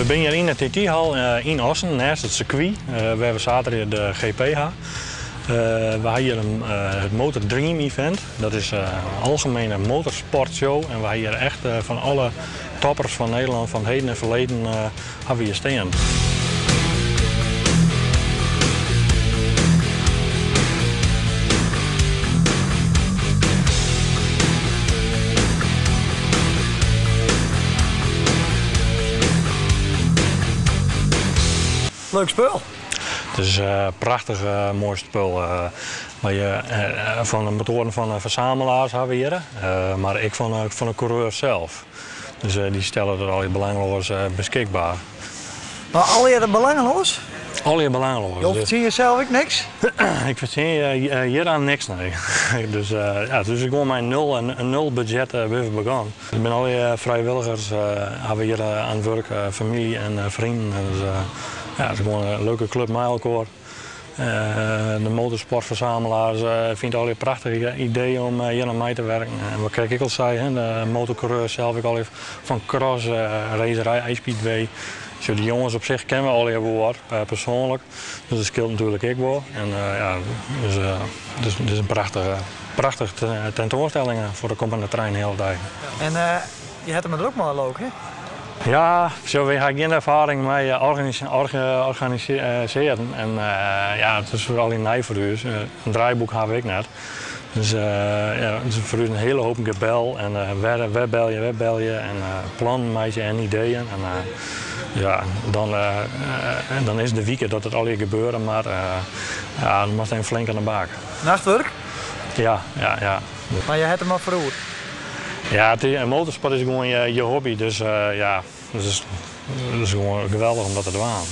binne hjir yn de TT-hal yn Assen, neist it sirkwy, wêr't we saterdei de GP ha. We ha hjir it Motor Dream Event. Dat is in algemene motorsportshow en we ha hjir echt fan alle toppers fan Nederlân fan it heden en ferleden ha we hjir stean. Leuk spul. It is in prachtich moai spul. Fan de motoaren fan de fersamelaars ha we hjir, mar ek fan de coureurs sels. Dus dy stelle dat allegear belangeloas beskikber. Mar allegear belangeloas? Allegear belangeloas. Jo fertsjinje sels ek niks? Ik fertsjinje hjiraan niks, nee. Dus ja, it is gewoan mei nul, in nul budzjet binne we begûn. Der binne allegear frijwilligers ha we hjir oan it wurk, famylje en freonen. Dus ja, it is gewoan in leuke klup mei elkoar. De motorsportfersamelaars fine it allegear prachtich idee om hjir oan mei te werken. En wat ik ek al sei, de motorcoureurs sels ek allegear fan cross, racerij, ice-speedway. Sjoch, de jonges op sich kenne we allegear wol wat, persoanlik. Dus dat skeelt natuerlik ek wol. En ja, dus it is in prachtige, prachtige tentoanstelling foar de kommende trijenheale dei. En je hat it mar drok mei leau ik, hè? Ja, sjoch, wy ha gjin erfaring mei organisearjen. En ja, it is allegear nij foar ús. In draaiboek ha we ek net. Dus ja, it is foar ús in hiele hoop gebel en wer belje, wer belje en plannen meitsje en ideeën. En ja, dan, dan is de wike dat it allegear gebeure moat. Ja, dan moatst even flink oan de bak. Nachtwurk? Ja, ja, ja. Mar je hat it mar foar oer? Ja, motorsport is gewoan je hobby, dus ja, it is gewoan geweldich om dat te dwaan.